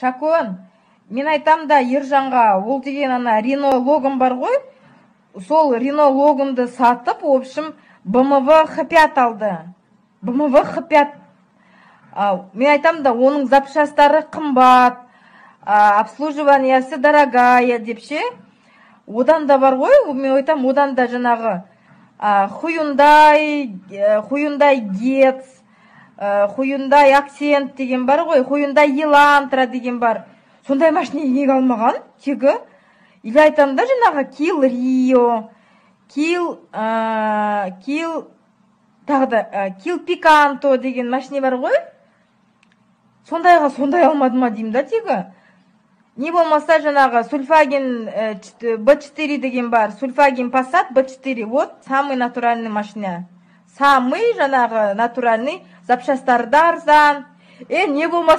Шакон, мен айтам да Ержанға, ол деген ана Рено Логан бар ғой, сол Рено Логанды сатып, в общем, BMW Х5 алды. BMW Х5. Мен айтам да, оның запчастары қымбат, обслуживаниясы дорогая деп ше. Одан да бар ғой, мен айтам, одан да жаңағы Hyundai, Hyundai Getz, Hyundai Accent деген бар ғой, Hyundai Elantra деген бар. Сондай машина неге алмаған тегі? Или айтам да, жаңағы Kia Rio, Kia тағы да Kia Picanto деген машина бар ғой. Сондайға сондай алмады ма деймін да тегі. Не болмаса жаңағы Volkswagen B4 деген бар. Volkswagen Passat B4. Вот самый натуральный машина. Самый жаңағы натуральный, запчастары да арзан. Не болмаса